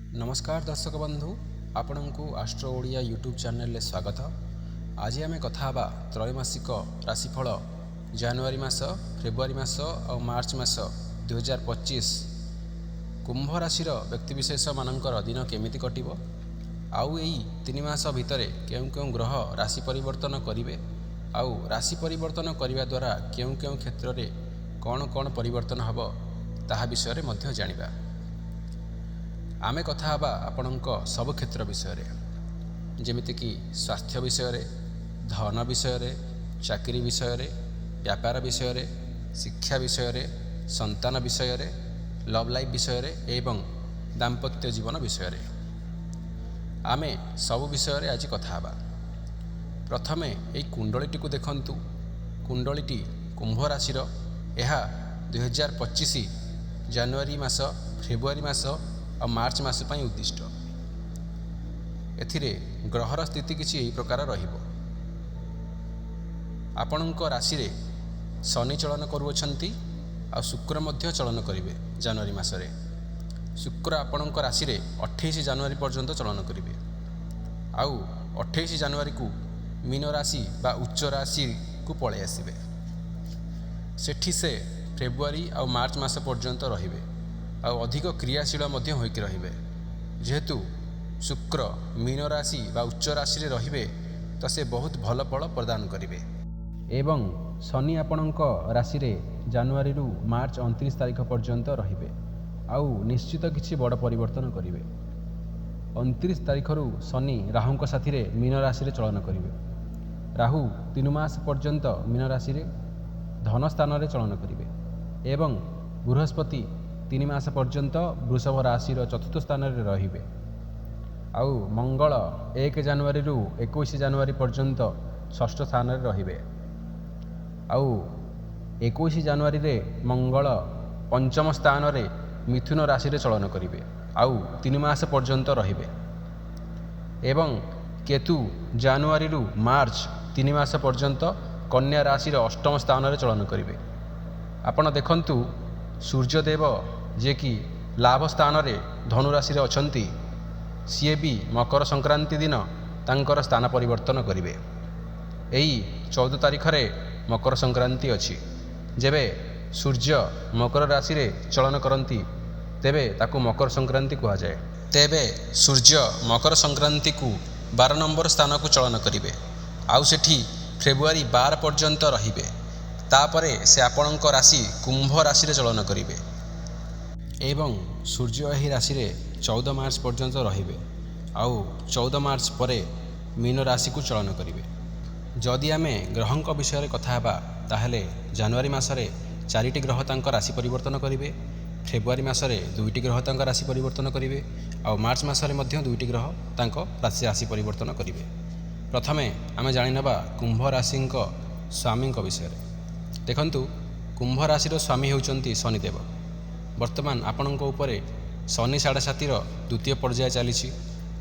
ନମସ୍କାର ଦର୍ଶକ ବନ୍ଧୁ, ଆପଣଙ୍କୁ ଆଷ୍ଟ୍ରୋ ଓଡ଼ିଆ ୟୁଟ୍ୟୁବ୍ ଚ୍ୟାନେଲରେ ସ୍ୱାଗତ। ଆଜି ଆମେ କଥା ହେବା ତ୍ରୈମାସିକ ରାଶିଫଳ, ଜାନୁଆରୀ ମାସ, ଫେବୃଆରୀ ମାସ ଆଉ ମାର୍ଚ୍ଚ ମାସ 2025 କୁମ୍ଭ ରାଶିର ବ୍ୟକ୍ତିବିଶେଷମାନଙ୍କର ଦିନ କେମିତି କଟିବ, ଆଉ ଏଇ 3 ମାସ ଭିତରେ କେଉଁ କେଉଁ ଗ୍ରହ ରାଶି ପରିବର୍ତ୍ତନ କରିବେ, ଆଉ ରାଶି ପରିବର୍ତ୍ତନ କରିବା ଦ୍ୱାରା କେଉଁ କେଉଁ କ୍ଷେତ୍ରରେ କ'ଣ କ'ଣ ପରିବର୍ତ୍ତନ ହେବ, ତାହା ବିଷୟରେ ମଧ୍ୟ ଜାଣିବା। ଆମେ କଥା ହେବା ଆପଣଙ୍କ ସବୁ କ୍ଷେତ୍ର ବିଷୟରେ, ଯେମିତିକି ସ୍ୱାସ୍ଥ୍ୟ ବିଷୟରେ, ଧନ ବିଷୟରେ, ଚାକିରି ବିଷୟରେ, ବ୍ୟାପାର ବିଷୟରେ, ଶିକ୍ଷା ବିଷୟରେ, ସନ୍ତାନ ବିଷୟରେ, ଲଭ୍ ଲାଇଫ୍ ବିଷୟରେ ଏବଂ ଦାମ୍ପତ୍ୟ ଜୀବନ ବିଷୟରେ। ଆମେ ସବୁ ବିଷୟରେ ଆଜି କଥା ହେବା। ପ୍ରଥମେ ଏଇ କୁଣ୍ଡଳୀଟିକୁ ଦେଖନ୍ତୁ। କୁଣ୍ଡଳୀଟି କୁମ୍ଭ ରାଶିର। ଏହା 2025 ଜାନୁଆରୀ ମାସ, ଫେବୃଆରୀ ମାସ ଆଉ ମାର୍ଚ୍ଚ ମାସ ପାଇଁ ଉଦ୍ଦିଷ୍ଟ। ଏଥିରେ ଗ୍ରହର ସ୍ଥିତି କିଛି ଏହି ପ୍ରକାର ରହିବ। ଆପଣଙ୍କ ରାଶିରେ ଶନି ଚଳନ କରୁଅଛନ୍ତି ଆଉ ଶୁକ୍ର ମଧ୍ୟ ଚଳନ କରିବେ। ଜାନୁଆରୀ ମାସରେ ଶୁକ୍ର ଆପଣଙ୍କ ରାଶିରେ 28 ଜାନୁଆରୀ ପର୍ଯ୍ୟନ୍ତ ଚଳନ କରିବେ ଆଉ 28 ଜାନୁଆରୀକୁ ମୀନ ରାଶି ବା ଉଚ୍ଚ ରାଶିକୁ ପଳାଇ ଆସିବେ। ସେଠି ସେ ଫେବୃଆରୀ ଆଉ ମାର୍ଚ୍ଚ ମାସ ପର୍ଯ୍ୟନ୍ତ ରହିବେ ଆଉ ଅଧିକ କ୍ରିୟାଶୀଳ ମଧ୍ୟ ହୋଇକି ରହିବେ। ଯେହେତୁ ଶୁକ୍ର ମୀନ ରାଶି ବା ଉଚ୍ଚ ରାଶିରେ ରହିବେ, ତ ସେ ବହୁତ ଭଲ ଫଳ ପ୍ରଦାନ କରିବେ। ଏବଂ ଶନି ଆପଣଙ୍କ ରାଶିରେ ଜାନୁଆରୀରୁ ମାର୍ଚ୍ଚ 29 ତାରିଖ ପର୍ଯ୍ୟନ୍ତ ରହିବେ ଆଉ ନିଶ୍ଚିତ କିଛି ବଡ଼ ପରିବର୍ତ୍ତନ କରିବେ। 29 ତାରିଖରୁ ଶନି ରାହୁଙ୍କ ସାଥିରେ ମୀନ ରାଶିରେ ଚଳନ କରିବେ। ରାହୁ 3 ମାସ ପର୍ଯ୍ୟନ୍ତ ମୀନ ରାଶିରେ ଧନ ସ୍ଥାନରେ ଚଳନ କରିବେ ଏବଂ ବୃହସ୍ପତି 3 ମାସ ପର୍ଯ୍ୟନ୍ତ ବୃଷଭ ରାଶିର ଚତୁର୍ଥ ସ୍ଥାନରେ ରହିବେ। ଆଉ ମଙ୍ଗଳ 1 ଜାନୁଆରୀରୁ 21 ଜାନୁଆରୀ ପର୍ଯ୍ୟନ୍ତ ଷଷ୍ଠ ସ୍ଥାନରେ ରହିବେ। ଆଉ 21 ଜାନୁଆରୀରେ ମଙ୍ଗଳ ପଞ୍ଚମ ସ୍ଥାନରେ ମିଥୁନ ରାଶିରେ ଚଳନ କରିବେ ଆଉ 3 ମାସ ପର୍ଯ୍ୟନ୍ତ ରହିବେ। ଏବଂ କେତୁ ଜାନୁଆରୀରୁ ମାର୍ଚ୍ଚ 3 ମାସ ପର୍ଯ୍ୟନ୍ତ କନ୍ୟା ରାଶିର ଅଷ୍ଟମ ସ୍ଥାନରେ ଚଳନ କରିବେ। ଆପଣ ଦେଖନ୍ତୁ, ସୂର୍ଯ୍ୟଦେବ ଯିଏକି ଲାଭ ସ୍ଥାନରେ ଧନୁ ରାଶିରେ ଅଛନ୍ତି, ସିଏ ବି ମକର ସଂକ୍ରାନ୍ତି ଦିନ ତାଙ୍କର ସ୍ଥାନ ପରିବର୍ତ୍ତନ କରିବେ। ଏଇ 14 ତାରିଖରେ ମକର ସଂକ୍ରାନ୍ତି ଅଛି। ଯେବେ ସୂର୍ଯ୍ୟ ମକର ରାଶିରେ ଚଳନ କରନ୍ତି, ତେବେ ତାକୁ ମକର ସଂକ୍ରାନ୍ତି କୁହାଯାଏ। ତେବେ ସୂର୍ଯ୍ୟ ମକର ସଂକ୍ରାନ୍ତିକୁ 12 ନମ୍ବର ସ୍ଥାନକୁ ଚଳନ କରିବେ ଆଉ ସେଠି ଫେବୃଆରୀ 12 ପର୍ଯ୍ୟନ୍ତ ରହିବେ। ତାପରେ ସେ ଆପଣଙ୍କ ରାଶି କୁମ୍ଭ ରାଶିରେ ଚଳନ କରିବେ ଏବଂ ସୂର୍ଯ୍ୟ ଏହି ରାଶିରେ 14 ମାର୍ଚ୍ଚ ପର୍ଯ୍ୟନ୍ତ ରହିବେ ଆଉ 14 ମାର୍ଚ୍ଚ ପରେ ମୀନ ରାଶିକୁ ଚଳନ କରିବେ। ଯଦି ଆମେ ଗ୍ରହଙ୍କ ବିଷୟରେ କଥା ହେବା, ତାହେଲେ ଜାନୁଆରୀ ମାସରେ ଚାରିଟି ଗ୍ରହ ତାଙ୍କ ରାଶି ପରିବର୍ତ୍ତନ କରିବେ, ଫେବୃଆରୀ ମାସରେ ଦୁଇଟି ଗ୍ରହ ତାଙ୍କ ରାଶି ପରିବର୍ତ୍ତନ କରିବେ ଆଉ ମାର୍ଚ୍ଚ ମାସରେ ମଧ୍ୟ ଦୁଇଟି ଗ୍ରହ ତାଙ୍କ ରାଶି ରାଶି ପରିବର୍ତ୍ତନ କରିବେ। ପ୍ରଥମେ ଆମେ ଜାଣିନେବା କୁମ୍ଭ ରାଶିଙ୍କ ସ୍ୱାମୀଙ୍କ ବିଷୟରେ। ଦେଖନ୍ତୁ, କୁମ୍ଭ ରାଶିର ସ୍ୱାମୀ ହେଉଛନ୍ତି ଶନିଦେବ। ବର୍ତ୍ତମାନ ଆପଣଙ୍କ ଉପରେ ଶନି ସାଢ଼େ ସାତିର ଦ୍ୱିତୀୟ ପର୍ଯ୍ୟାୟ ଚାଲିଛି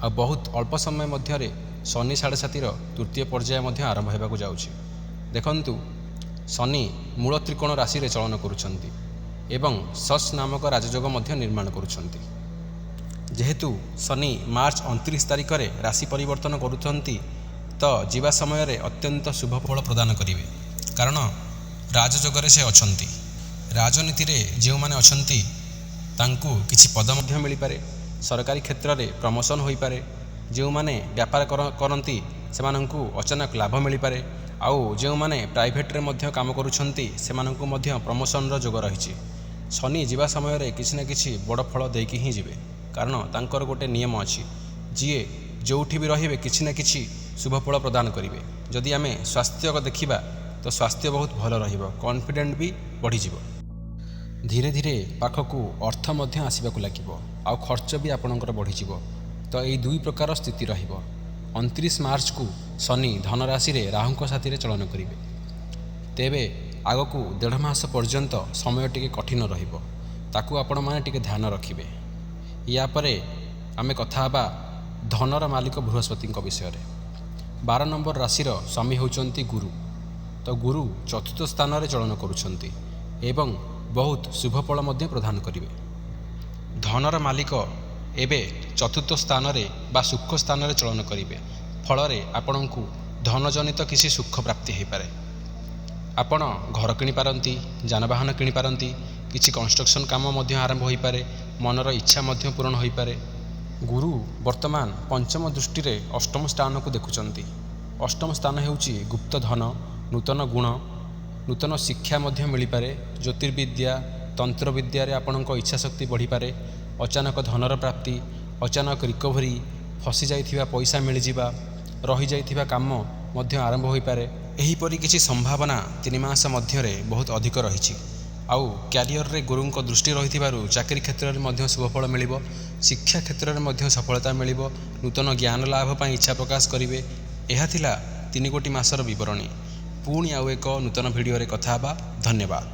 ଆଉ ବହୁତ ଅଳ୍ପ ସମୟ ମଧ୍ୟରେ ଶନି ସାଢ଼େ ସାତିର ତୃତୀୟ ପର୍ଯ୍ୟାୟ ମଧ୍ୟ ଆରମ୍ଭ ହେବାକୁ ଯାଉଛି। ଦେଖନ୍ତୁ, ଶନି ମୂଳ ତ୍ରିକୋଣ ରାଶିରେ ଚଳନ କରୁଛନ୍ତି ଏବଂ ଶଶ ନାମକ ରାଜଯୋଗ ମଧ୍ୟ ନିର୍ମାଣ କରୁଛନ୍ତି। ଯେହେତୁ ଶନି ମାର୍ଚ୍ଚ 29 ତାରିଖରେ ରାଶି ପରିବର୍ତ୍ତନ କରୁଛନ୍ତି, ତ ଯିବା ସମୟରେ ଅତ୍ୟନ୍ତ ଶୁଭ ଫଳ ପ୍ରଦାନ କରିବେ, କାରଣ ରାଜଯୋଗରେ ସେ ଅଛନ୍ତି। ରାଜନୀତିରେ ଯେଉଁମାନେ ଅଛନ୍ତି, ତାଙ୍କୁ କିଛି ପଦ ମଧ୍ୟ ମିଳିପାରେ। ସରକାରୀ କ୍ଷେତ୍ରରେ ପ୍ରମୋସନ୍ ହୋଇପାରେ। ଯେଉଁମାନେ ବ୍ୟାପାର କରନ୍ତି, ସେମାନଙ୍କୁ ଅଚାନକ ଲାଭ ମିଳିପାରେ। ଆଉ ଯେଉଁମାନେ ପ୍ରାଇଭେଟରେ ମଧ୍ୟ କାମ କରୁଛନ୍ତି, ସେମାନଙ୍କୁ ମଧ୍ୟ ପ୍ରମୋସନର ଯୋଗ ରହିଛି। ଶନି ଯିବା ସମୟରେ କିଛି ନା କିଛି ବଡ଼ ଫଳ ଦେଇକି ହିଁ ଯିବେ, କାରଣ ତାଙ୍କର ଗୋଟେ ନିୟମ ଅଛି, ଯିଏ ଯେଉଁଠି ବି ରହିବେ, କିଛି ନା କିଛି ଶୁଭ ଫଳ ପ୍ରଦାନ କରିବେ। ଯଦି ଆମେ ସ୍ୱାସ୍ଥ୍ୟ ଦେଖିବା, ତ ସ୍ୱାସ୍ଥ୍ୟ ବହୁତ ଭଲ ରହିବ, କନଫିଡେଣ୍ଟ ବି ବଢ଼ିଯିବ। ଧୀରେ ଧୀରେ ପାଖକୁ ଅର୍ଥ ମଧ୍ୟ ଆସିବାକୁ ଲାଗିବ ଆଉ ଖର୍ଚ୍ଚ ବି ଆପଣଙ୍କର ବଢ଼ିଯିବ। ତ ଏଇ ଦୁଇ ପ୍ରକାର ସ୍ଥିତି ରହିବ। 29 ମାର୍ଚ୍ଚକୁ ଶନି ଧନରାଶିରେ ରାହୁଙ୍କ ସାଥିରେ ଚଳନ କରିବେ। ତେବେ ଆଗକୁ ଦେଢ଼ ମାସ ପର୍ଯ୍ୟନ୍ତ ସମୟ ଟିକେ କଠିନ ରହିବ, ତାକୁ ଆପଣମାନେ ଟିକେ ଧ୍ୟାନ ରଖିବେ। ୟା ପରେ ଆମେ କଥା ହେବା ଧନର ମାଲିକ ବୃହସ୍ପତିଙ୍କ ବିଷୟରେ। 12 ନମ୍ବର ରାଶିର ସ୍ୱାମୀ ହେଉଛନ୍ତି ଗୁରୁ। ତ ଗୁରୁ ଚତୁର୍ଥ ସ୍ଥାନରେ ଚଳନ କରୁଛନ୍ତି ଏବଂ ବହୁତ ଶୁଭ ଫଳ ମଧ୍ୟ ପ୍ରଦାନ କରିବେ। ଧନର ମାଲିକ ଏବେ ଚତୁର୍ଥ ସ୍ଥାନରେ ବା ସୁଖ ସ୍ଥାନରେ ଚଳନ କରିବେ। ଫଳରେ ଆପଣଙ୍କୁ ଧନଜନିତ କିଛି ସୁଖ ପ୍ରାପ୍ତି ହୋଇପାରେ। ଆପଣ ଘର କିଣିପାରନ୍ତି, ଯାନବାହନ କିଣିପାରନ୍ତି, କିଛି କନଷ୍ଟ୍ରକ୍ସନ୍ କାମ ମଧ୍ୟ ଆରମ୍ଭ ହୋଇପାରେ, ମନର ଇଚ୍ଛା ମଧ୍ୟ ପୂରଣ ହୋଇପାରେ। ଗୁରୁ ବର୍ତ୍ତମାନ ପଞ୍ଚମ ଦୃଷ୍ଟିରେ ଅଷ୍ଟମ ସ୍ଥାନକୁ ଦେଖୁଛନ୍ତି। ଅଷ୍ଟମ ସ୍ଥାନ ହେଉଛି ଗୁପ୍ତ ଧନ, ନୂତନ ଗୁଣ, ନୂତନ ଶିକ୍ଷା ମଧ୍ୟ ମିଳିପାରେ। ଜ୍ୟୋତିର୍ବିଦ୍ୟା, ତନ୍ତ୍ରବିଦ୍ୟାରେ ଆପଣଙ୍କ ଇଚ୍ଛାଶକ୍ତି ବଢ଼ିପାରେ। ଅଚାନକ ଧନର ପ୍ରାପ୍ତି, ଅଚାନକ ରିକଭରି, ଫସିଯାଇଥିବା ପଇସା ମିଳିଯିବା, ରହିଯାଇଥିବା କାମ ମଧ୍ୟ ଆରମ୍ଭ ହୋଇପାରେ। ଏହିପରି କିଛି ସମ୍ଭାବନା 3 ମାସ ମଧ୍ୟରେ ବହୁତ ଅଧିକ ରହିଛି। ଆଉ କ୍ୟାରିୟରରେ ଗୁରୁଙ୍କ ଦୃଷ୍ଟି ରହିଥିବାରୁ ଚାକିରି କ୍ଷେତ୍ରରେ ମଧ୍ୟ ଶୁଭଫଳ ମିଳିବ, ଶିକ୍ଷା କ୍ଷେତ୍ରରେ ମଧ୍ୟ ସଫଳତା ମିଳିବ, ନୂତନ ଜ୍ଞାନ ଲାଭ ପାଇଁ ଇଚ୍ଛା ପ୍ରକାଶ କରିବେ। ଏହା ଥିଲା 3 ଗୋଟି ମାସର ବିବରଣୀ। ପୁଣି ଆଉ ଏକ ନୂତନ ଭିଡ଼ିଓରେ କଥା ହେବା। ଧନ୍ୟବାଦ।